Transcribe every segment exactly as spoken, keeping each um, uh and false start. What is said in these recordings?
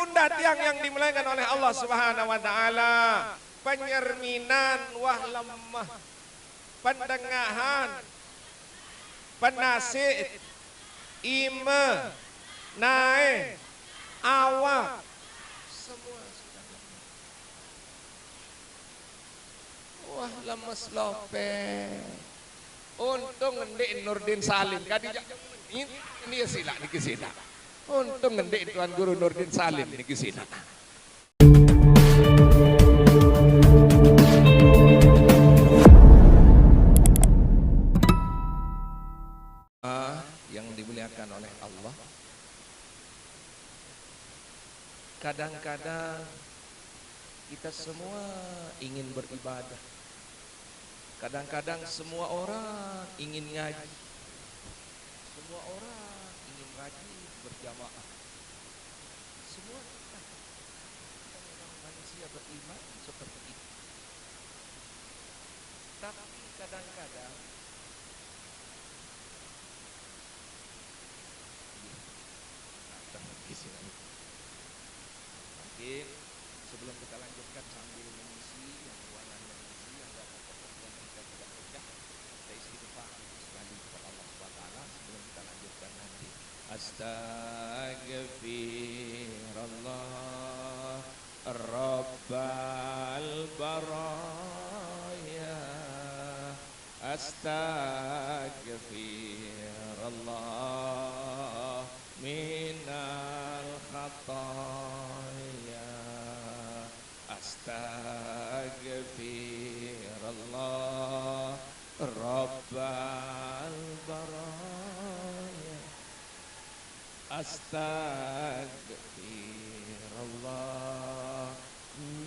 Datiang yang dimuliakan oleh Allah Subhanahu wa taala, penyerminan wah lemah, pendengahan, penasit, ime, nae, awak, semua sudah lemah. Wah, lemes lope. Untung ngendik Nurdin Salim. Kadi jak ini, ini sila niki sila. Untung ngendik Tuan Guru Nurdin Salim niki sila. Ah, yang dimuliakan oleh Allah. Kadang-kadang kita semua ingin beribadah. Kadang-kadang semua orang ingin ngaji. Semua orang ingin rajin berjamaah. Semua kita, kita memang manusia beriman seperti itu. Tapi kadang-kadang Mungkin sebelum kita lanjutkan sambil mengisi, yang ruangan mengisi, yang nggak terpotong dan kita tidak pecah, kita istighfar sekali kepada Allah Subhanahu wa Taala sebelum kita lanjutkan nanti. Astaghfirullah Rabbal baraya. Astaghfirullah minal khataya. Astaghfirullah Rabbal baraya. Astaghfirullah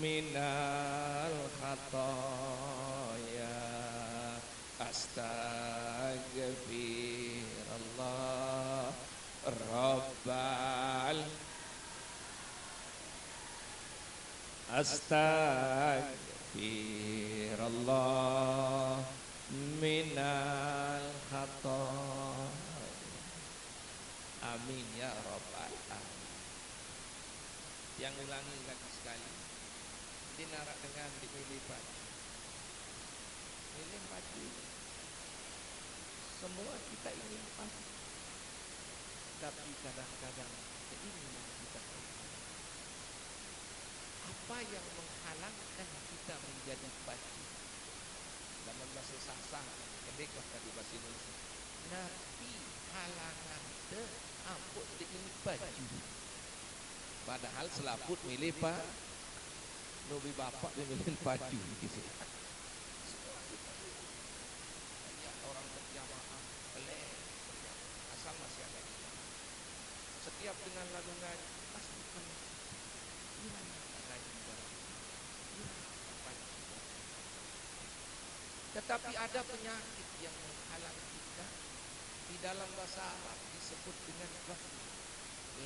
minal khataya. Astaghfirullah Rabbal. Astaghfirullah minal khataya. Amin ya rabbal alamin. Yang ulangi lagi sekali. Di narak dengan di milih baju. Milih baju. Semua kita ingin baju. Tapi kadang-kadang keinginan kita terhalang. Apa yang menghalangkan kita menjadi baju? Dalam bahasa Sasak, kedekah tadi bahasa Indonesia. Napi halangan te ampun dek ini baju. Padahal selaput milih pa, nubi bapak dia milih baju gitu. Semua kita ini. Banyak orang berjamaah, boleh berjamaah. Asal masih ada imam. Setiap dengan lalu ngaji, pasti penuh. Gimana ngaji dalam imam? Gimana ngaji dalam imam? Tetapi ada penyakit yang menghalang kita. Di dalam bahasa Arab disebut dengan ghaflah,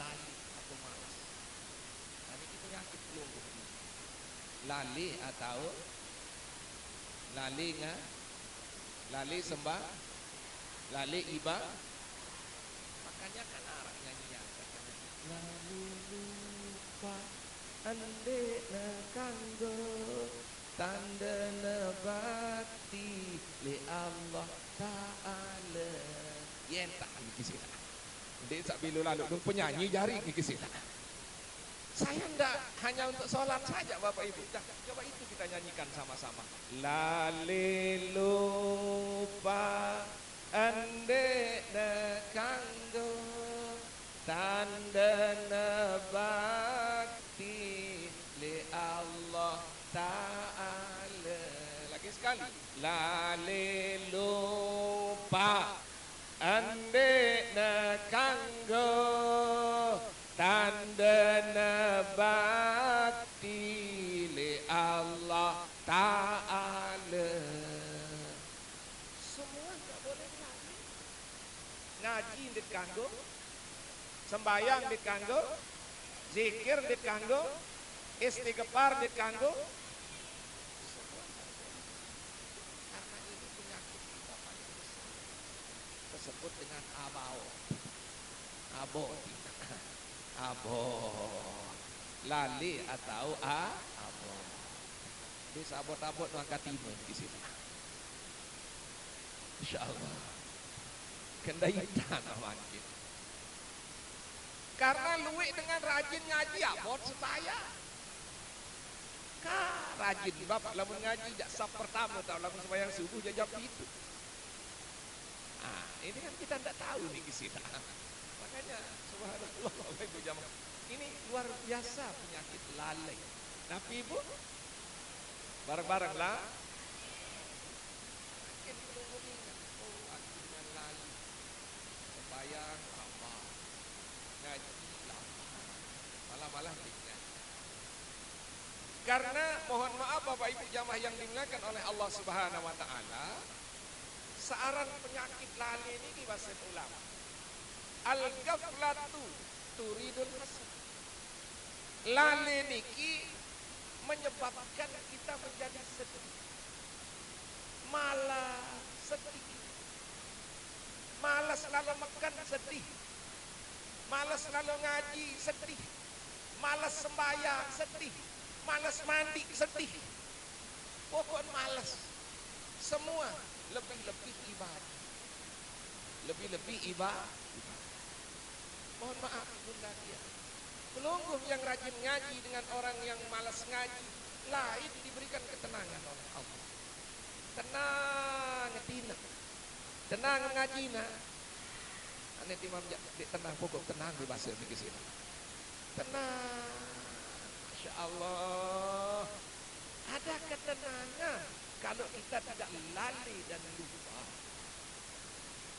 lalai atau malas. Nah, ini penyakit pelungguh ini. Lalai atau lalai nga-, lalai sembah, lalai iba. Makanya kan arah nyanyian katanya, lalu lupa ande ne kanggo tandene bakti li Allah Ta'ala. Yen tak niki sila. Ndik sak bilo lalu dong penyanyi jari niki sila. Saya ndak hanya untuk sholat saja, Bapak Ibu. Dah, coba itu kita nyanyikan sama-sama. Lale lupa ande ne kanggo tandene bakti li Allah Ta'ala. Lagi sekali. Lale lupa ande ne kanggo tandene bakti li Allah Ta'ala. Semua nggak boleh lali. Ngaji ndik kanggo, sembayang ndik kanggo, zikir ndik kanggo, istighfar ndik kanggo. Semua nggak boleh. Karena ini penyakit kita paling besar. Tersebut dengan abau. Abo. Abo. Lale atau a-, abot. Wis abot-abot nu angkat timun di sini. Insyaallah. Kendaitan mangkin. Karena luwih dengan rajin ngaji, abot sembahyang. Ka rajin, Bapak, lamun ngaji jak saf pertama, tahu lamun sembahyang subuh jam pitu. Ah, ini kan kita ndak tahu nih di sini. Makanya, subhanallah, Bapak Ibu jamaah. Ini luar biasa penyakit lalai. Tapi Ibu, bareng-bareng lah. Makin kita ingat, oh, aku dengan lalai. Sembahyang lama. Ngaji lama. Malah-malah ingat. Karena mohon maaf Bapak Ibu jamaah yang dimuliakan oleh Allah Subhanahu wa taala, searan penyakit lali niki, basen ulama. Al-ghaflatu turidul hasan. Lali niki menyebabkan kita menjadi sedih. Malah sedih. Malas lalu makan, sedih. Malas lalu ngaji, sedih. Malas sembahyang, sedih. Malas mandi, sedih. Pokoknya malas. Semua, lebih-lebih ibadah. Lebih-lebih iba-, ibadah. Mohon maaf, Bunda dia. Pelungguh yang rajin ngaji dengan orang yang malas ngaji, lain diberikan ketenangan oleh Allah. Tenang, tina. Tenang ngaji, nak. Ane timam ja-, dek tenang, pokok tenang di bahasa Inggris ini. Tenang. Masya Allah. Ada ketenangan kalau kita tidak lalai dan lupa.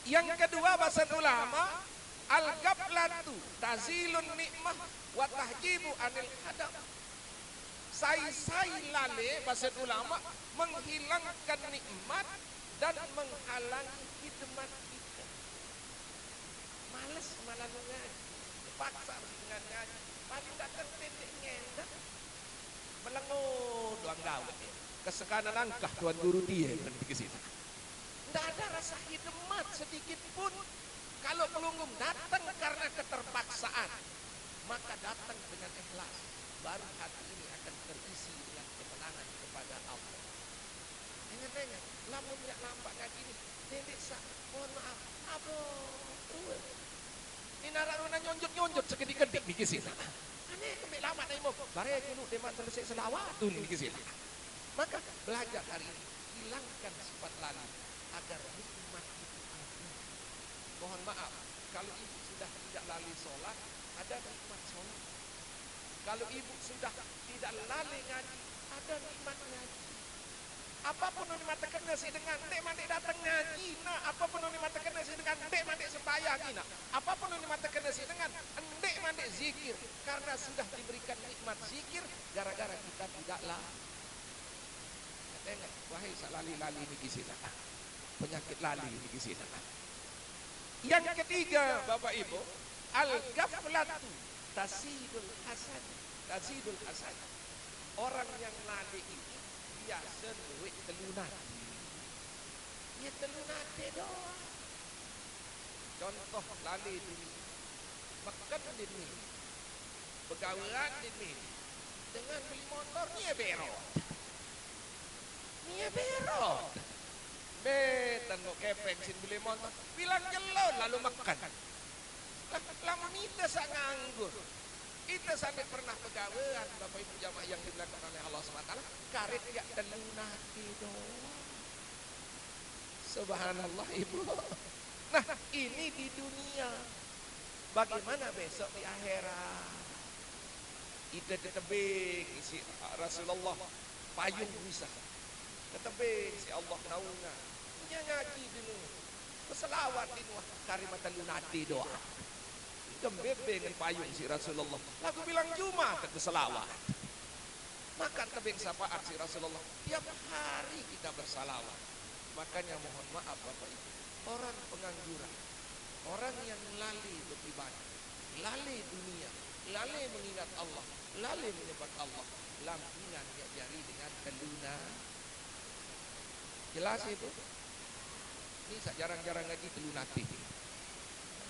Yang kedua, bahasa ulama, al-ghaflatu tazilun nikmah wa tahjibu anil hadam. Sai-sai lale, bahasa ulama, menghilangkan nikmat dan menghalangi khidmat kita. Males malah ngaji, dipaksa dengan ngaji, paling datang pendek ngendak. Melengo doang gawe. Kesekanan langkah Tuan Guru dia nanti ke sini. Ndak ada rasa khidmat sedikit pun. Kalau pelunggung datang karena keterpaksaan, maka datang dengan ikhlas. Baru hati ini akan terisi dengan ketenangan kepada Allah. Ingat-ingat, lamun ndak nampak ngaji ni, ndeq saq, mohon maaf, abot. Ni naraq rona nyonjot-nyonjot sekediq-kediq niki sila. Aneh kembeq lamaq naimong. Bare juluq deman selesai selawat tu niki sila. Maka belajar hari ini, hilangkan sifat lali agar nikmat itu ada. Mohon maaf, kalau ibu sudah tidak lali sholat, ada nikmat sholat. Kalau ibu sudah tidak lali ngaji, ada nikmat ngaji. Apapun yang dimatekenna siq dengan, ndeq mandeq dateng ngaji, nah, apapun yang dimatekenna siq dengan, ndeq mandeq sembahyang, nah, apapun yang dimatekenna siq dengan, ndeq mandeq zikir, karena sudah diberikan nikmat zikir gara-gara kita tidak la-, ingat, wahai saq lali-lali niki sila. Penyakit lali niki sila. Yang ketiga, Bapak Ibu, al-ghaflatu tasidul hasan, tasidul hasan. Orang yang lali ini biasa lueq telu nate. Ya, telu nate doang. Contoh, lali dunie. Meken dunie. Begawean dunie. Dengan beli motor, nie berot. Nie berot. Mbe tengok kepeng sin beli motor. Bilang jelo lalu meken. Lah, lamun ite saq nganggur, ite saq ndeq pernah begawean, Bapak Ibu jamaah yang dimuliakan oleh Allah Subhanahu wa taala, karet jaq telu nate doang. Subhanallah, Ibu. Nah, ini di dunia. Bagaimana besok di akhirat? Ite tetebeng siq Rasulullah payung misah. Tetebeng siq Allah naungan. Nye ngaji dinu. Beselawat dinu, kari mate lunati doa. Kembebengen payung siq Rasulullah. Laguq bilang Jumat beselawat. Maka tebeng syafaat siq Rasulullah. Tiap hari kita bersalawat. Makanya mohon maaf, Bapak Ibu, orang pengangguran, orang yang lali beribadah, lali dunia, lali mengingat Allah, lali menyebut Allah, lam ingan jari dengan telu nate. Jelas itu? Ini saq jarang-jarang ngaji telu nate.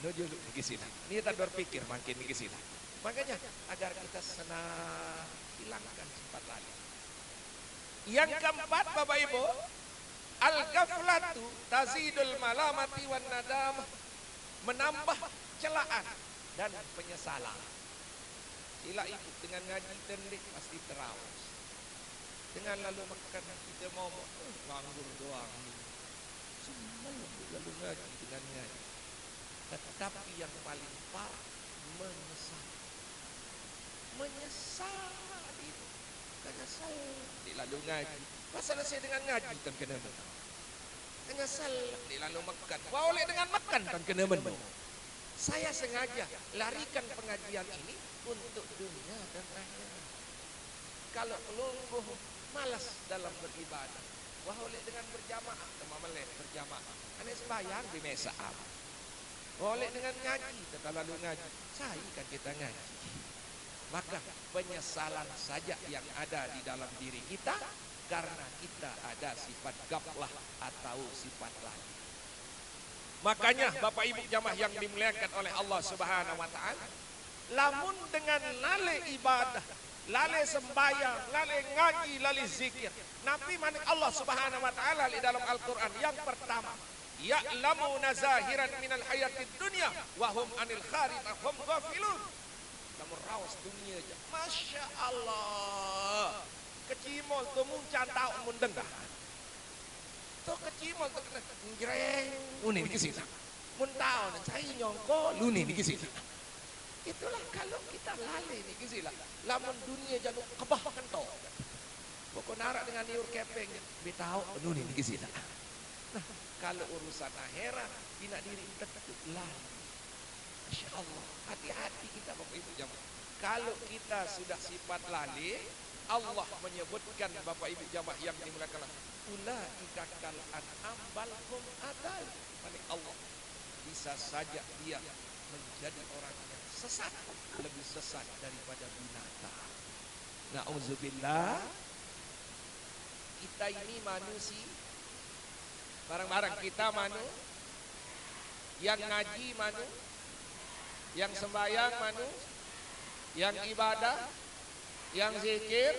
No juluq niki sila. Ni tak berpikir mangkin niki sila. Makanya, agar kita senang, hilangkan sifat lalai. Yang keempat, Bapak Ibu, al-ghaflatu tazidul malamati wan nadamah, menambah celaan dan penyesalan. Sila ibu dengan ngaji tendek pasti terawas. Dengan lalu makan kita mau, "Eh, nganggur doang ni." Semua lalu ngaji dengan ngaji. Tetapi yang paling parah, menyesal. Menyesal itu. Menyesal. Dia lalu ngaji. Pasal saya dengan ngaji, tuan kena menang. Menyesal. Dia lalu makan. Wah, oleh dengan makan, tuan kena menang. Saya sengaja larikan pengajian ini untuk dunia dan akhirat. Kalau kelungguh, malas dalam beribadah. Wah, oleh dengan berjamaah, teman melek berjamaah. Anak sembahyang di mesa am. Wah, oleh dengan ngaji, kita lalu ngaji. Saya kan kita ngaji. Maka penyesalan saja yang ada di dalam diri kita karena kita ada sifat gaflah atau sifat lalai. Makanya Bapak Ibu jamaah yang dimuliakan oleh Allah Subhanahu wa taala, lamun dengan lalai ibadah, lalai sembahyang, lalai ngaji, lalai zikir, napi manik Allah Subhanahu wa taala di dalam Al-Qur'an? Yang pertama, ya'lamuna zahiran minal hayatid dunya wa hum anil akhirati hum ghafilun. Kamu rawas dunia aja. Masya Allah. Kecimol tu mun cantau mun dengah. Tu kecimol tu kena ngreng. Uni ni ke sila. Mun tau nan cai nyongko, luni ni ke sila. Itulah kalau kita lalai ni ke sila. Lamun dunia janu kebah kentong. Pokok narak dengan liur kepeng, betau, luni ni ke sila. Nah, kalau urusan akhirat, pina diri tetap lalai. Masya Allah, hati-hati kita Bapak Ibu jamaah. Kalau kita sudah sifat lalai, Allah menyebutkan Bapak Ibu jamaah yang dimuliakan Allah, "Ulaika kal an'am bal hum adal." Manik Allah, bisa saja dia menjadi orang yang sesat, lebih sesat daripada binatang. Nauzubillah. Kita ini manusia. Bareng-bareng kita manu. Yang ngaji manu. Yang sembahyang manu. Yang ibadah. Yang zikir.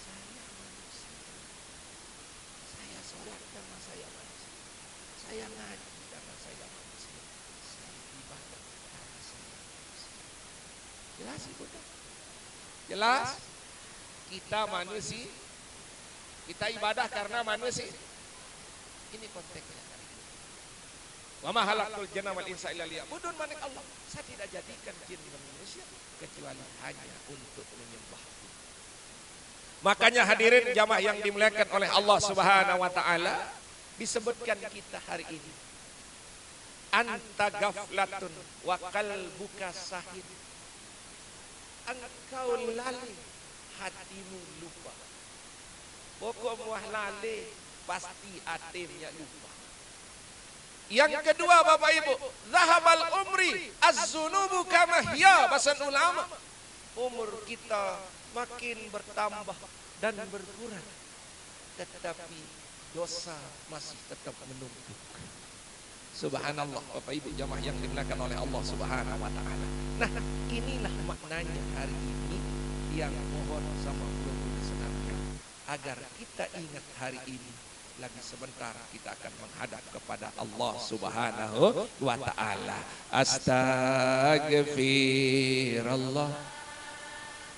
Saya manusia. Saya sholat karena saya manusia. Saya ngaji karena saya manusia. Saya ibadah karena saya manusia. Jelas, Ibu? Jelas? Kita manusia. Kita ibadah karena manusia. Ini konteksnya. Wa ma khalaqtul jinna wal insa illa liya'budun, manik Allah. Saya tidak jadikan jin dan manusia kecuali hanya untuk menyembah. Makanya hadirin jamaah yang dimuliakan oleh Allah Subhanahu wa taala, disebutkan kita hari ini, "Anta ghaflatun wa qalbuka sahin." Engkau lalai, hatimu lupa. Pokok muah lalai, pasti atimnya lupa. Yang kedua, Bapak Ibu, zahabal umri, az-zunubu kama hiya, bahasan ulama. Umur kita makin bertambah dan berkurang, tetapi dosa masih tetap menumpuk. Subhanallah, Bapak Ibu jamaah yang dimuliakan oleh Allah Subhanahu wa taala. Nah, inilah maknanya hari ini yang mohon sama guru-guru senamnya, agar kita ingat hari ini, lagi sebentar kita akan menghadap kepada Allah Subhanahu wa taala. Astaghfirullah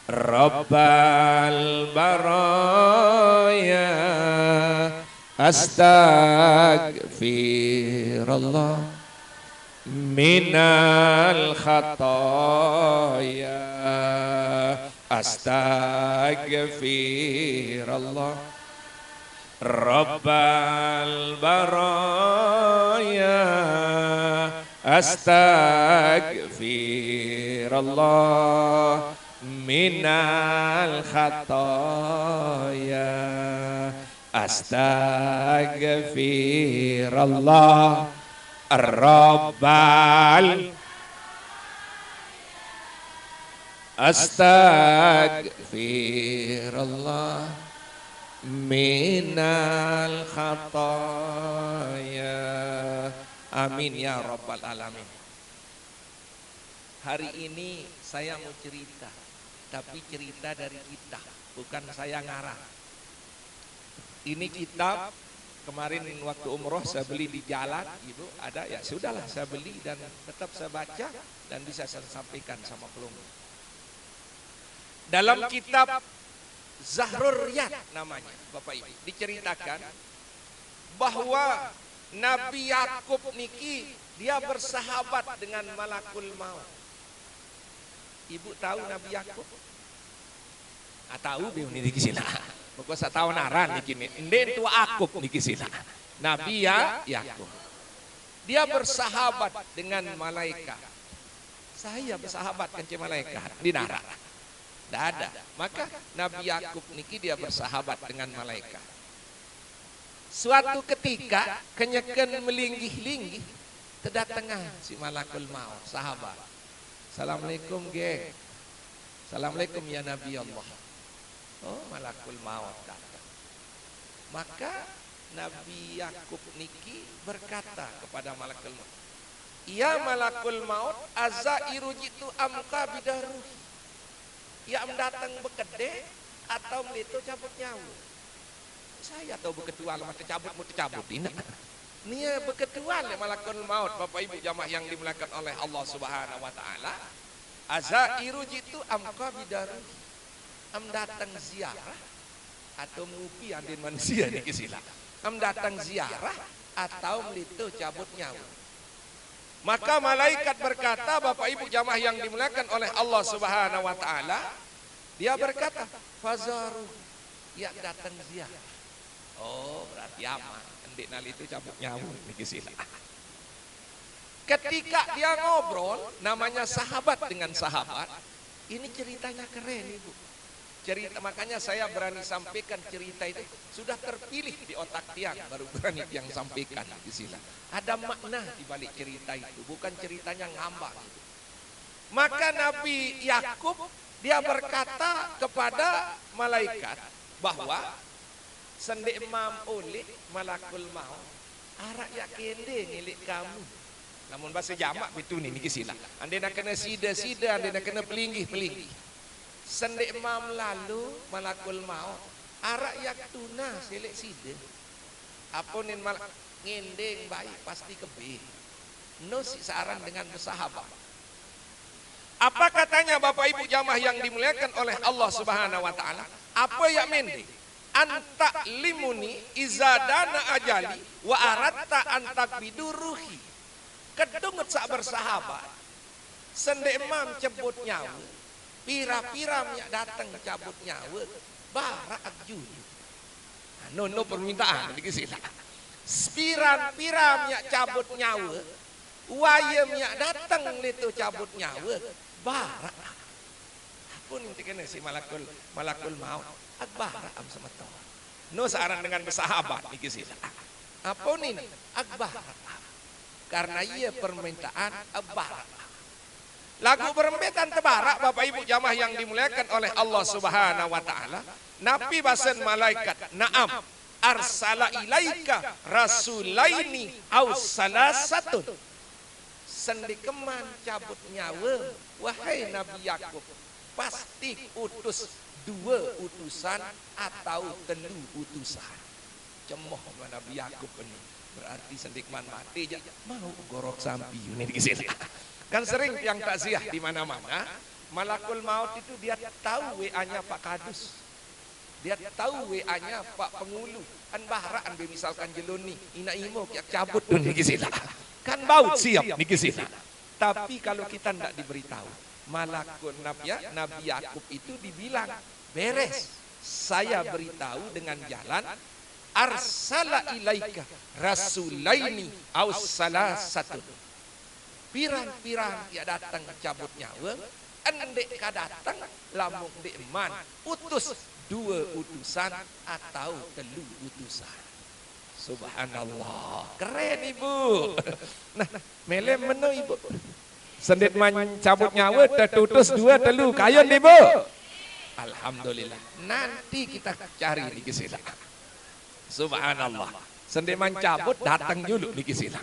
Rabbal baraya, astaghfirullah minal khataya, astaghfirullah Rabbal baraya, astaghfirullah minal khataya, astaghfirullah Rabbal, astaghfirullah minal khataya. Amin ya rabbal alamin. Hari ini saya mau cerita, tapi cerita dari kitab, bukan saya ngarang. Ini kitab, kemarin waktu umroh saya beli di jalan, Ibu, ada, ya sudahlah, saya beli dan tetap saya baca dan bisa saya sampaikan sama kelompok. Dalam kitab Zahrur Riyad namanya, Bapak Ibu, diceritakan bahwa Nabi Yakub niki dia bersahabat dengan malakul maut. Ibu tahu Nabi Yakub? Ah, tahu be niki sila. Pokok saya tahu naran niki ni. Nden tua Akub niki sila. Nabi ya Yakub. Dia bersahabat dengan malaikat. Saya bersahabat dengan malaikat di naran. Tidak ada. Maka Nabi Yakub niki dia bersahabat dengan malaikat. Suatu ketika, kenyeken melinggih-linggih, terdatengan si malakul maut, sahabat. "Assalamualaikum, geng." "Assalamualaikum, ya Nabi Allah." Oh, malakul maut datang. Maka Nabi Yakub niki berkata kepada malakul maut, "Ya malakul maut, azairu jitu amka bidaruhi." Ya am datang bekede atau melito cabut nyawa? Saya tahu beketual mah tecabut mau tecabut ini. Nia beketual le malakul maut, Bapak Ibu jamaah yang dimuliakan oleh Allah Subhanahu wa taala. Azairu jitu amka bidaruhi. Am datang ziarah atau ngupi andin manusia niki sila. Am datang ziarah atau melito cabut nyawa. Maka malaikat berkata, Bapak Ibu jamaah yang dimuliakan oleh Allah Subhanahu wa taala, dia berkata, "Fazaru, ya datang ziarah." Oh, berarti aman. Ndeq nalito cabut nyawa niki sila. Ketika dia ngobrol, namanya sahabat dengan sahabat, ini ceritanya keren, Ibu. Cerita, makanya saya berani sampaikan cerita itu sudah terpilih di otak tiang, baru berani tiang sampaikan di sila. Ada makna di balik cerita itu, bukan ceritanya ngambang itu. Maka Nabi Yakub dia berkata kepada malaikat bahwa, "Sendeq mam oleh malakul maut, araq yaq kende ngilik kamu." Lamun base jamak betu ni niki sila. Andena kene side, side, andena kene pelinggih, pelinggih. "Sendeq mam lalo malakul maut, araq yaq tunas ilik side." Ape nin mal-, ngendeng baik pasti kebe. No siq searan dengan besahabat. Apa katanya Bapak Ibu jamaah yang dimuliakan oleh Allah Subhanahu wa taala? Apa yaq mende? "Anta limuni iza dana ajali wa aratta antak biduruhi." Kedunget saq bersahabat. Sendeq mam cebut nyawe, pira-pira miaq dateng cabut nyawe, baraq julu. Nah, no, no permintaan niki sila. Piran-piran miaq cabut nyawe, waye miaq dateng leto cabut nyawe, baraq. Ape nin tekene si malakul, malakul maut? Aq baraq am semeton. No searan dengan besahabat niki sila. Ape nin? Aq baraq. Karena iye permintaan aq baraq. Laguq berembe tan tebaraq, Bapak Ibu jamaah yang dimuliakan oleh Allah Subhanahu wa taala. Napi basen malaikat? "Na'am, arsala ilaika rasulaini au salasatun." Sendeqman cabut nyawe, wahai Nabi Yakub, pasti utus due utusan atau telu utusan. Cemoh Nabi Yakub ini. Berarti sendeqman mate jaq mauq gorok sampi ini niki sila. Kan sering tiang takziah di mana-mana, malakul maut itu dia tahu W A-nya Pak Kadus. Dia tahu W A-nya Pak Pengulu. Kan baraq ambe misalkan jelo ni, inaq imo kiaq cabut tu niki sila. Kan baut siap niki sila. Tapi kalau kita ndak diberitahu, malakul Nabi, ya, Nabi Yakub itu dibilang, "Beres, saya beritahu dengan jalan, arsala ilaika rasulaini au salasatun." Piran-piran yaq dateng cabut nyawe, ndeq ka dateng lamun ndeqman utus due utusan atau telu utusan. Subhanallah. Keren, Ibu. Nah, mele meno, Ibu. Sendeqman cabut nyawe, tetutus due, telu. Kayun, Ibu. Alhamdulillah. Nanti kita cari niki sila. Subhanallah. Sendeqman cabut, dateng julu niki sila.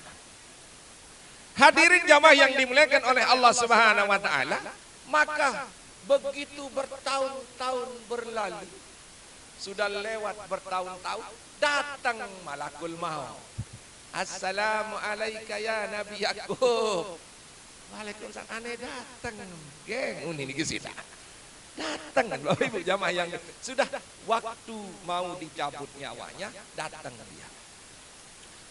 Hadirin jamaah yang dimuliakan oleh Allah Subhanahu wa taala, maka begitu bertahun-tahun berlalu, sudah lewat bertahun-tahun, datang malakul maut. "Assalamu alaika ya Nabi Yakub." "Waalaikumsalam, ane dateng, geng." Uni niki sida. Dateng, Bapak Ibu jamaah yang sudah waktu mau dicabut nyawanya, datang dia.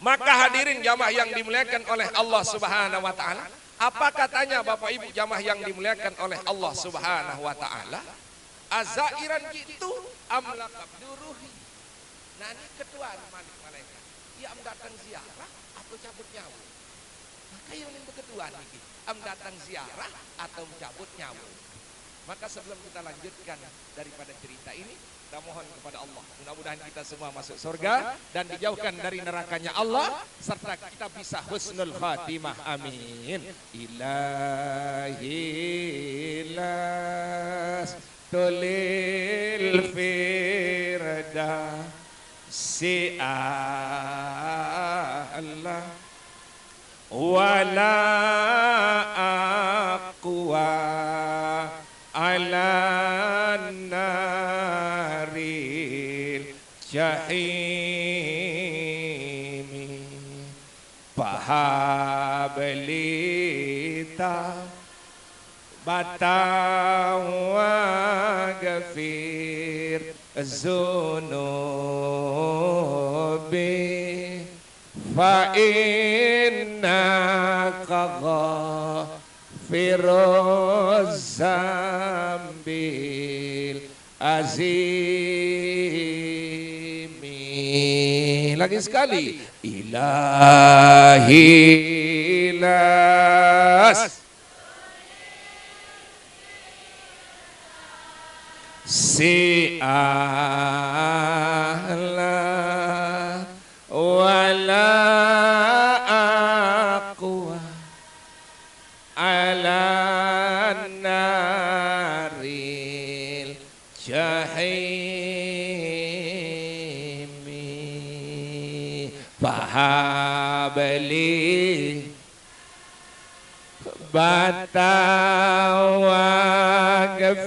Maka hadirin jamaah yang dimuliakan oleh Allah Subhanahu wa taala, apa katanya Bapak Ibu jamaah yang dimuliakan oleh Allah Subhanahu wa taala? "Azairan jitu am laqabdu ruhi." Nah, ini keduaan malik malaikat. Ia am datang ziarah atau cabut nyawa? Maka yang ini keduaan niki, am datang ziarah atau cabut nyawa? Maka sebelum kita lanjutkan daripada cerita ini, kita mohon kepada Allah, mudah-mudahan kita semua masuk surga dan dijauhkan dari nerakanya Allah, serta kita bisa husnul khatimah. Amin. Ilahi las tulil firdausi a'la, wala aqwa ala naril jahimi. Fahab li taubatan waghfir zunubi, fa innaka ghafiruz zambil azimi. Lagi sekali. Ilahi las si a'la, wala aqwa ala naril jahimi. Fahab li taubatan waghfir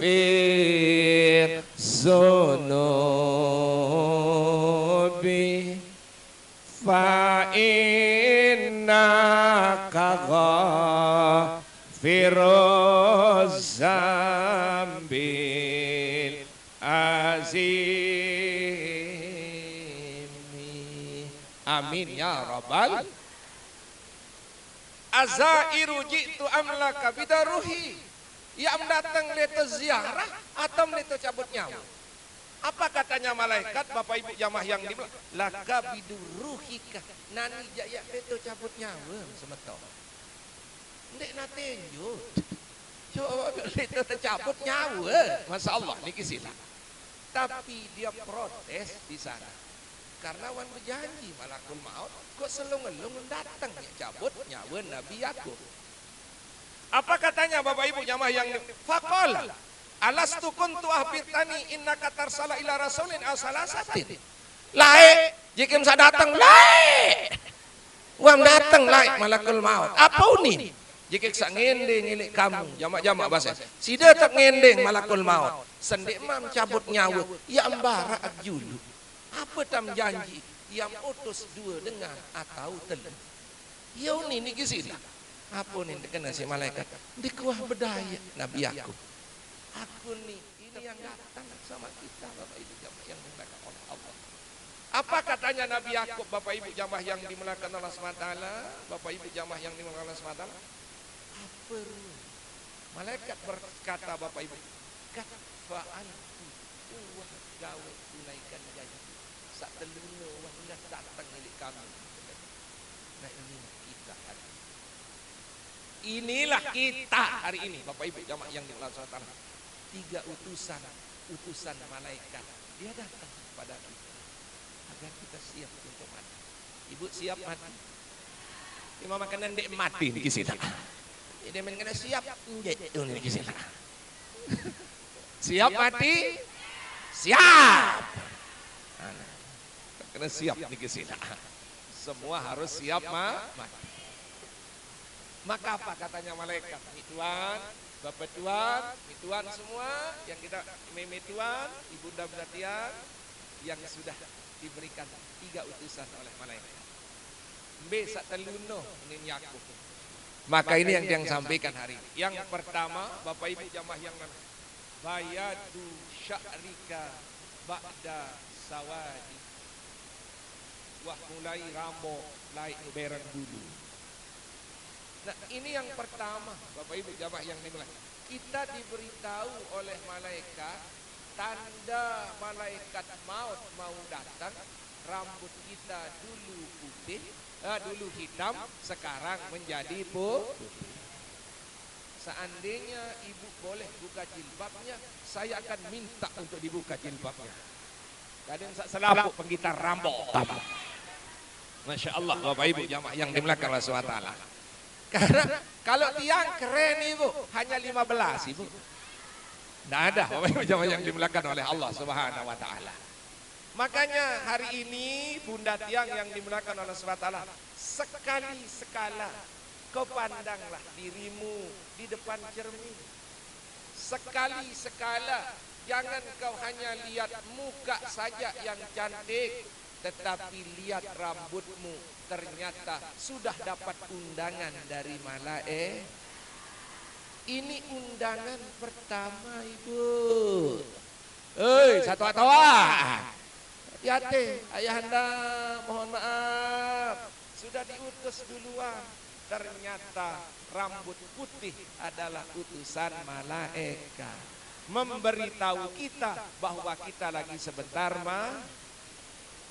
zunubi, fa innaka ghafiruz zambil azimi. Amin ya rabbal. Azairu jitu am laqabidu ruhi. Ia am datang leto ziarah atau leto cabut nyawa? Apa katanya malaikat, Bapak Ibu jamaah yang dimuliakan? Laqabidu ruhika. Nani jak ia leto cabut nyawa, semeton? Ndek nate njut. Coba leto tecabut nyawa. Masya Allah, niki sila. Tapi dia protes di sana. Karena wan berjanji malakul maut, kok selung-elung datang ya cabut nyawa Nabi Yakub. Apa katanya Bapak Ibu jamaah yang di-, faqala, "Alastu kuntu akhbirtani innaka tarsala ila rasulin aw salasatin?" Lae, jikim sa datang, lae. Wam datang, lae, malakul maut. Apa uni? Jikim sa ngendeng ilik kamu, jamak-jamak bahasa. Sida tak ngendeng malakul maut. Sendek mam cabut nyawa, ia embara ak julu. Apa tam janji? Ia utus dua dengan atau telu. Ia uni niki sila. Apa ni dikena si malaikat? Dikuah bedaya Nabi aku. Aku ni, ini yang datang sama kita, Bapak Ibu jamaah yang dimuliakan oleh Allah. Apa katanya Nabi Yakub, Bapak Ibu jamaah yang dimuliakan Allah subhanahu wa taala? Bapak Ibu jamaah yang dimuliakan Allah subhanahu wa taala. Apa ru-, malaikat berkata, Bapak Ibu, "Qad fa'altu, uwah gawe tunaikan janji. Sateluna uwah ingat datang milik kami." Nah, inilah kita hari ini. Inilah kita hari ini, Bapak Ibu jamaah yang dimuliakan Allah subhanahu wa taala. Tiga utusan, utusan malaikat, dia datang kepada kita agar kita siap untuk mati. Ibu siap mati? Imam makanan dek mati niki sila. Jadi main kena siap, nggih, tu niki sila. Siap mati? Siap. Nah, kena siap niki sila. Semua harus siap ma-, mati. Maka apa katanya malaikat? Mi tuan, bapak tuan, mi tuan semua, yang kita meme tuan, ibunda bunda tiang, yang sudah diberikan tiga utusan oleh malaikat. Mbe sateluno nin yaku. Maka ini yang tiang sampaikan hari ini. Yang pertama, Bapak Ibu jamaah yang mana? Bayadu sya'rika ba'da sawadi. Wah mulai rambok laik nu bereng bulu. Nah, ini yang pertama, Bapak Ibu jamaah yang dimuliakan. Kita diberitahu oleh malaikat, tanda malaikat maut mau datang, rambut kita dulu putih, eh, dulu hitam, sekarang menjadi pu-, putih. Seandainya ibu boleh buka jilbabnya, saya akan minta untuk dibuka jilbabnya. Kadang sa-, selapuk penggitar rambok. Masya Allah, Bapak Ibu jamaah yang dimuliakan Allah subhanahu wa taala. Karena kalau tiang keren, Ibu, hanya lima belas, Ibu. Ndak ada, Bapak Ibu jamaah yang dimuliakan oleh Allah subhanahu wa taala. Makanya hari ini, bunda tiang yang dimuliakan Allah subhanahu wa taala, sekali sekala kau pandanglah dirimu di depan cermin. Sekali sekala, jangan kau hanya lihat muka saja yang cantik, tetapi lihat rambutmu, ternyata sudah dapat undangan dari malae-. Ini undangan pertama, Ibu. Hei, satu atawa. Hati-hati, ayahanda, mohon maaf. Sudah diutus duluan. Ternyata rambut putih adalah utusan malaikat. Memberitahu kita bahwa kita lagi sebentar ma-,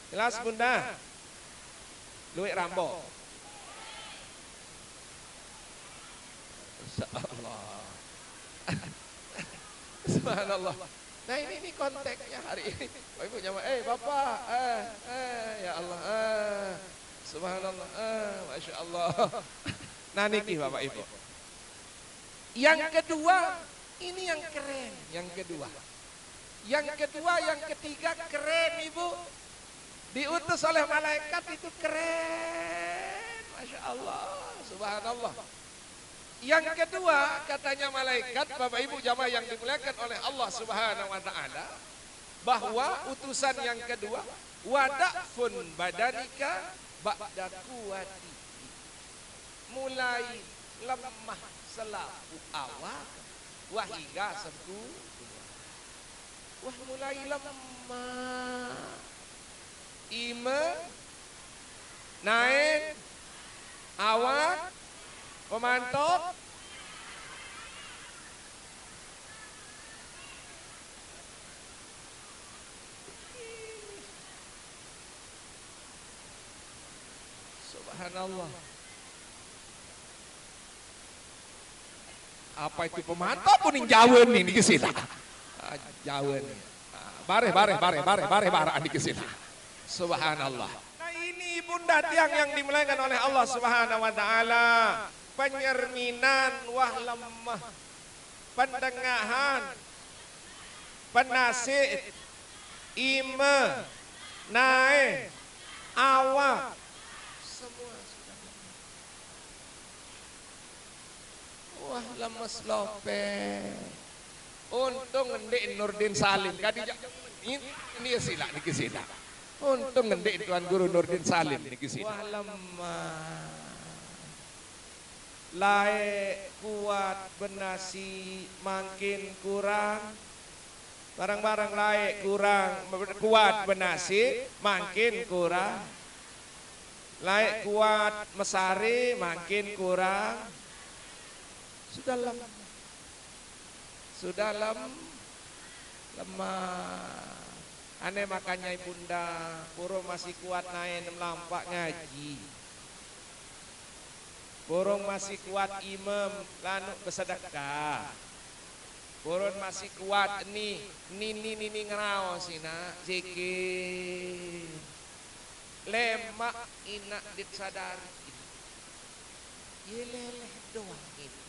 jelas, Bunda? Luik rambok. Insya Allah. Subhanallah. Nah, ini, ini konteksnya hari ini. Bapak Ibu jamaah, eh, Bapak, eh, eh, ya Allah, eh. Subhanallah, eh, Masya Allah. Nah, niki Bapak Ibu. Yang kedua, ini yang keren. Yang kedua. Yang kedua, yang ketiga keren, Ibu. Diutus oleh malaikat itu keren. Masya Allah, subhanallah. Yang kedua, katanya malaikat, Bapak Ibu jamaah yang dimuliakan oleh Allah Subhanahu wa taala, bahwa utusan yang kedua, wada'fun badanika ba'da quwwati. Mulai lemah selaku awak, wah hingga sembuh. Wah mulai lemah. Ime, naen, awak, pemantop. Subhanallah. Apa itu pemantau pun ning jawen ni, niki sila. Ah, jawen ni. Ah, bareh, bareh, bareh, bareh, bareh, bareh, niki sila. Subhanallah. Nah, ini bunda tiang yang dimuliakan oleh Allah Subhanahu wa taala. Penyerminan wah lemah. Pendengahan. Penasik. Ime. Nae. Awak. Semua sudah lemah. Wah, lemes lope. Untung ngendik Nurdin Salim. Kadi ja-, ini, ini sila, niki sila. Untung ngendik Tuan Guru Nurdin Salim, niki sila. Wah, lemah. Lae kuat benasi makin kurang. Bareng-bareng, lae kurang kuat benasi makin kurang. Lae kuat mesari makin kurang. Sudah lemah. Sudah lem-, lemah. Ane makanya ibunda, purun masih kuat nae nem lampak ngaji. Purun masih kuat imem lanu besedekah. Purun masih kuat ni, nini, nini ngeraos ina, zikir. Lemak ina dit sadari. Ye leleh doang ini.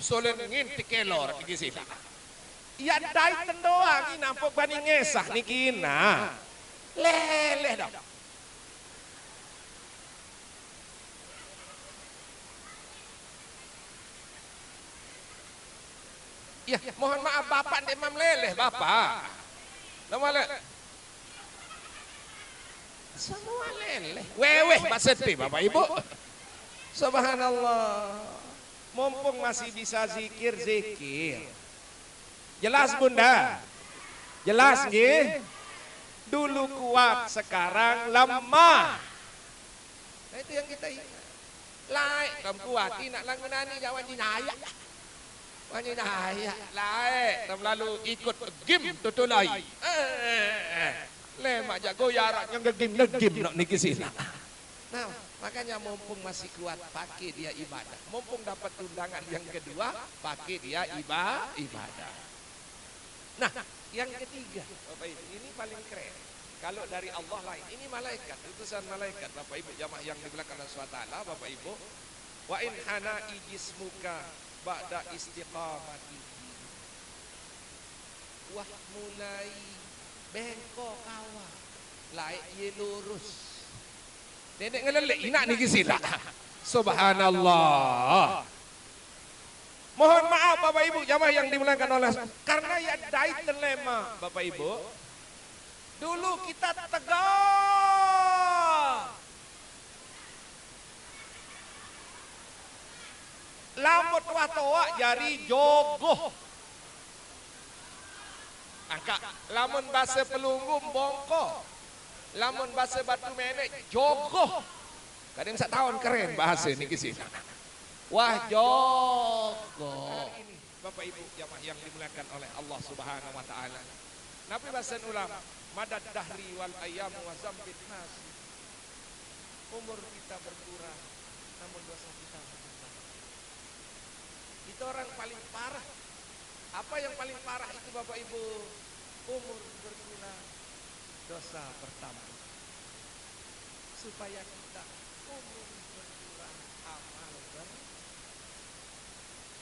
Solen nginti kelor niki sila. Iya dai tendoang ina mpok bani ngesah niki ina. Leleh dong. Ya, mohon maaf, Bapak ndeq mam leleh, Bapak. Nama le-, semua leleh. Weweh maksudnya, Bapak Ibu. Subhanallah. Mumpung masih bisa zikir, zikir. Jelas, Bunda? Jelas, nggih? Dulu kuat, sekarang lemah. Nah, itu yang kita ingat. Laeq tam kuat, inaq lamun nani jaq wanjin ayaq. Wanjin ayaq, laeq tam lalu ikut game tutulai. Eh, eh, eh. Lemaq jaq goyaraq nyengegim-ngegim nok niki sih. Nah, makanya mumpung masih kuat, pakai dia ibadah. Mumpung dapat undangan yang kedua, pakai dia iba-, ibadah. Nah, yang ketiga, Bapak Ibu, ini paling keren. Kalau dari Allah lain, ini malaikat, utusan malaikat, Bapak Ibu, jamaah yang dimuliakan Allah subhanahu wa taala, Bapak Ibu. "Wa in hana ijismuka ba'da istiqamati." Wah, mulai bengkok awak, laeq ye lurus. Neneq ngeleleq inaq niki silaq. Subhanallah. Mohon maaf, Bapak Ibu, jamaah yang dimuliakan Allah, karena ya dait lemaq, Bapak Ibu. Dulu kita tegak. Lamun wah toaq jari jogoh. Angkaq, lamun base Pelungguh, bongkoh. Lamun base Batu Meneq, jogoh. Kadang saq taun keren bahase niki sih. Wah, jogoh. Hari ini, Bapak Ibu jamaah yang dimuliakan oleh Allah Subhanahu wa taala. Napi basen ulama, "Madad dahri wal ayyamu wa zambin nasi." Umur kita berkurang, namun dosa kita bertambah. Itu orang paling parah. Apa yang paling parah itu, Bapak Ibu? Umur berkurang, dosa bertambah. Supaya kita umur berkurang, amal ber-,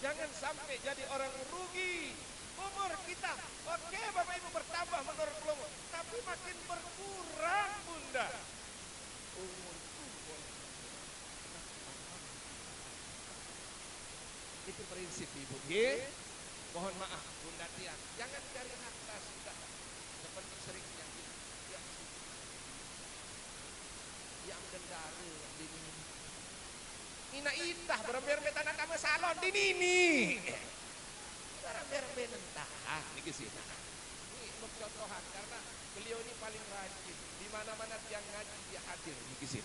jangan sampai jadi orang rugi. Umur kita, oke, Bapak Ibu, bertambah menurut Pelungguh, tapi makin berkurang, Bunda. Umurku boleh berkurang, tapi amal kita. Itu prinsip, Ibu, nggih. Mohon maaf, Bunda tiang, jangan cari harta sudah. Seperti sering yang di-, yang yang gendara yang dinini. Nina itah berembe-rembe tanah tame salon dinini. Berembe-rembe nentah. Ah, niki sih. Ini untuk contohan, karena beliau ini paling rajin. Di mana-mana tiang ngaji, dia hadir, niki sih.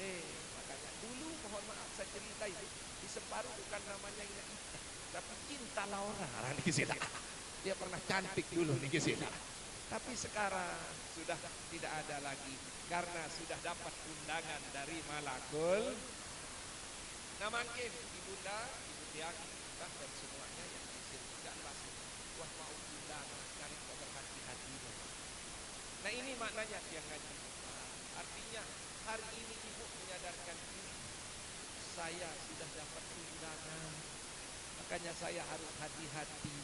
Eh, makanya dulu, mohon maaf, saya ceritain, di Semparu bukan namanya Ina Itah, tapi Cinta Laura, niki sih. Dia pernah cantik dulu, niki sih. Tapi sekarang sudah tidak ada lagi, karena sudah dapat undangan dari Malakul. Nah, mangkin Ibunda, Ibu tiang, bahkan semuanya yang di sini, jangan pasti, wah, mau undangan, cari kok berhati-hati. Nah, ini maknanya tiang ngaji. Artinya, hari ini Ibu menyadarkan diri, "Saya sudah dapat undangan. Makanya saya harus hati-hati,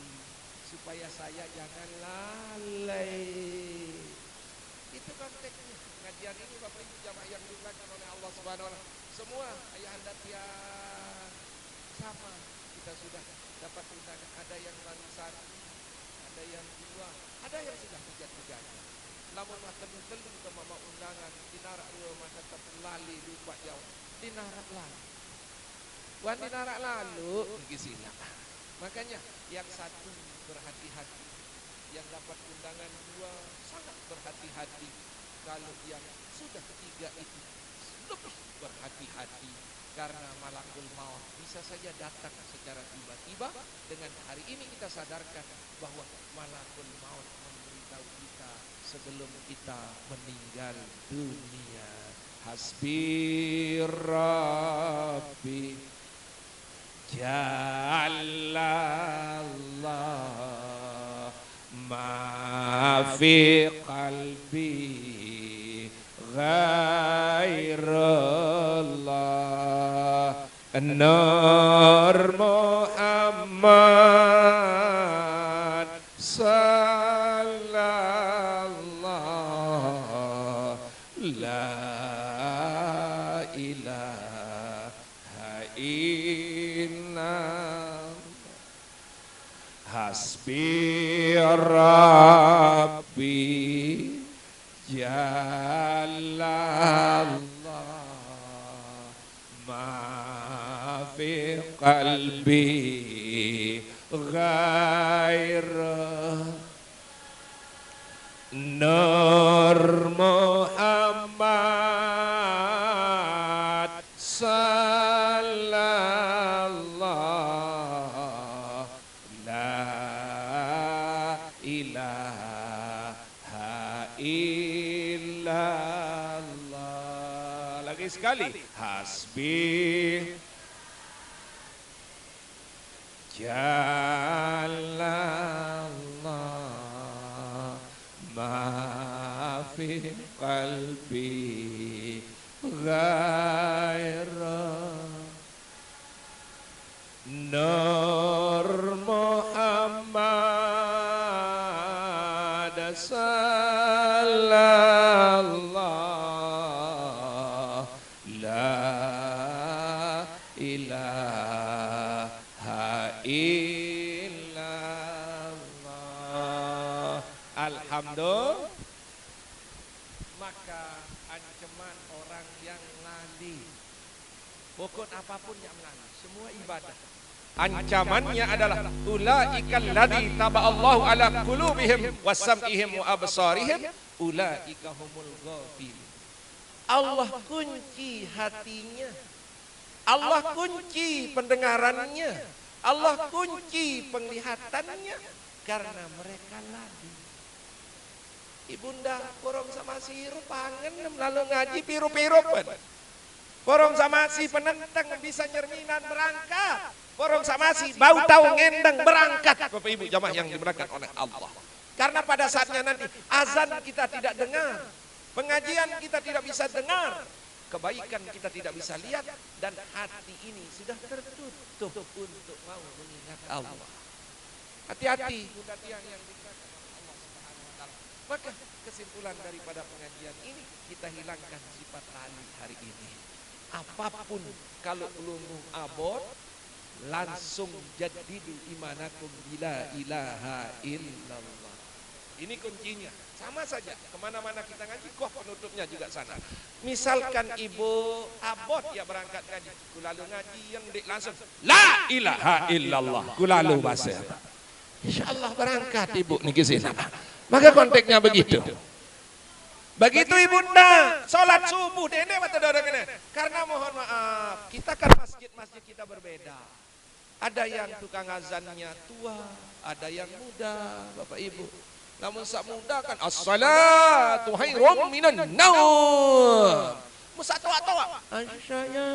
supaya saya jangan lalai." Itu konteksnya. Pengajian ini, Bapak Ibu jamaah yang dimuliakan oleh Allah Subhanahu wa taala. Semua ayahanda tiang sama, kita sudah dapat undangan. Ada yang baru satu, ada yang dua, ada yang sudah tiga-tiganya. Lamun wah telu-telu ke mama undangan, di narak rue mah tetep lali lupa jauh. Di narak lali. Wan di narak lalu, nggih silaq. Makanya yang satu berhati-hati, yang dapat undangan dua sangat berhati-hati. Kalau yang sudah tiga itu lebih berhati-hati, karena malakul maut bisa saja datang secara tiba-tiba. Dengan hari ini kita sadarkan bahwa malakul maut memberitahu kita sebelum kita meninggal dunia. Hasbi Rabbi Jallallah, ma fi qalbi ghairullah, Nur Muhammad sallallahu, la ilaha illallah. Hasbi Rabbi Jallallah, ma fi qalbi ghair Nur Muhammad sallallahu la ilaha illallah. Lagi sekali. Hasbi Jallallah, ma fi qalbi ghair Nur Muhammad sallallahu la ilaha illallah. Alhamdulillah. Maka ancaman orang yang lali, pokok apapun yang lali, semua ibadah. Ancamannya adalah ulaika alladzi taba'allahu ala qulubihim wa sam'ihim wa absarihim ulaika humul ghafilun. Allah kunci hatinya. Allah kunci pendengarannya. Allah kunci penglihatannya karena mereka lali. Ibunda, porong samasi rupangen lalu ngaji piru-piru pun. Porong samasi penenteng bisa nyerminan berangkat. Porong samasi bau tau ngendeng berangkat. Bapak Ibu jamaah yang dimuliakan oleh Allah. Karena pada saatnya nanti azan kita tidak dengar, pengajian kita tidak bisa dengar, kebaikan kita tidak bisa lihat, dan hati ini sudah tertutup untuk mau mengingat Allah. Hati-hati, Bunda Tiang yang dimuliakan oleh Allah Subhanahu wa Ta'ala. Maka kesimpulan daripada pengajian ini, kita hilangkan sifat lali hari ini. Apapun, kalau pelungguh abot, langsung jaddidu imanakum bila ilaha illallah. Ini kuncinya. Sama saja, kemana-mana kita ngaji, koh penutupnya juga sana. Misalkan ibu abot ya berangkat ngaji, kulalu ngaji yang dek langsung la ilaha illallah, kulalu bahasa. Insya Allah berangkat ibu niki sini. Maka konteksnya begitu. Begitu ibunda sholat subuh dende mata dada kena. Karena mohon maaf, kita kan masjid-masjid kita berbeda. Ada yang tukang azannya tua, ada yang muda, Bapak Ibu. Namun sak muda kan as-salatu khairum minan naum. Musa tua-tua. Asyaya,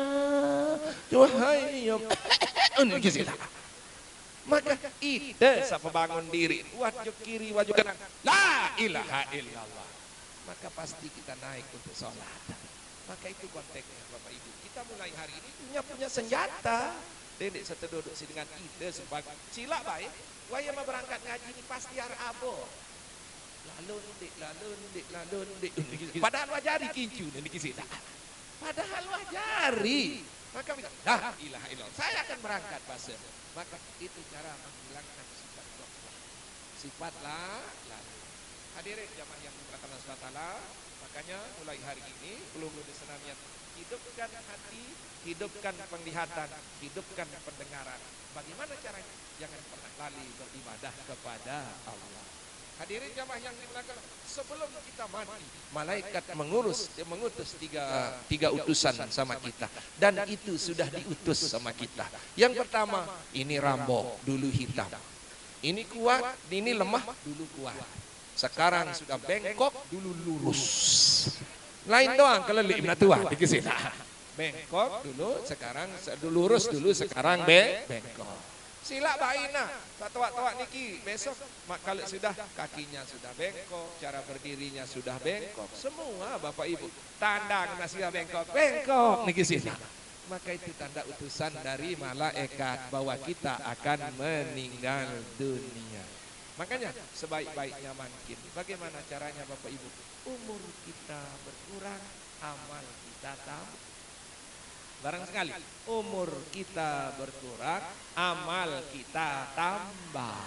tuhai. Ini kisah. Maka ide sapa bangun diri, wajib kiri, wajib kanan. La ilaha illallah. Maka pasti kita naik untuk sholat. Maka itu konteksnya Bapak Ibu. Kita mulai hari ini punya punya senjata. Dendek satu duduk si dengan ide sebagai sila baik. Waya mau berangkat ngaji ini pasti harus abo. Lalu ndik, lalu ndik, lalu ndik. Padahal wajari kincu niki sila. Padahal wajari. Maka bilang, la ilaha illallah. Saya akan berangkat bahasa. Maka itu cara menghilangkan sifat ghaflah. Sifat la, la. Hadirin jamaah yang dimuliakan Allah subhanahu wa taala, makanya mulai hari ini, pelungguh di senamian, hidupkan hati, hidupkan penglihatan, hidupkan pendengaran. Bagaimana caranya? Jangan pernah lali beribadah kepada Allah. Hadirin jamaah yang dimuliakan, sebelum kita mati, malaikat mengurus, mengutus tiga, tiga utusan sama kita. Dan itu sudah diutus sama kita. Yang pertama, ini rambok, dulu hitam. Ini kuat, ini lemah, dulu kuat. Sekarang sudah bengkok, dulu lurus. Lain doang kelelik menatuan di sini. Bengkok dulu, sekarang se-, lurus dulu, sekarang be-, bengkok. Sila baina, satuak-tuak niki, besok mak-, kalau sudah kakinya sudah bengkok, cara berdirinya sudah bengkok, semua Bapak Ibu, tandang masih bengkok, bengkok niki sini. Maka itu tanda utusan dari malaikat bahwa kita akan meninggal dunia. Makanya sebaik-baiknya mungkin, bagaimana caranya Bapak Ibu? Umur kita berkurang, amal kita tambah. Barang sekali, umur kita berkurang, amal kita tambah.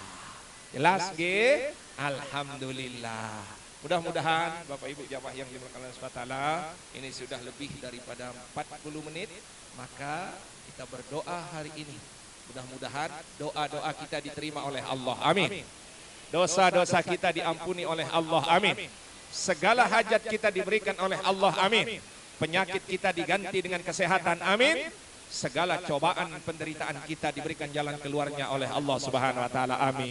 Jelas nggih? Alhamdulillah. Mudah-mudahan Bapak Ibu jamaah yang dimuliakan Allah Subhanahu wa taala, ini sudah lebih daripada empat puluh menit, maka kita berdoa hari ini. Mudah-mudahan doa-doa kita diterima oleh Allah. Amin. Dosa-dosa kita diampuni oleh Allah. Amin. Segala hajat kita diberikan oleh Allah. Amin. Penyakit kita diganti dengan kesehatan. Amin. Segala cobaan penderitaan kita diberikan jalan keluarnya oleh Allah Subhanahu wa taala. Amin.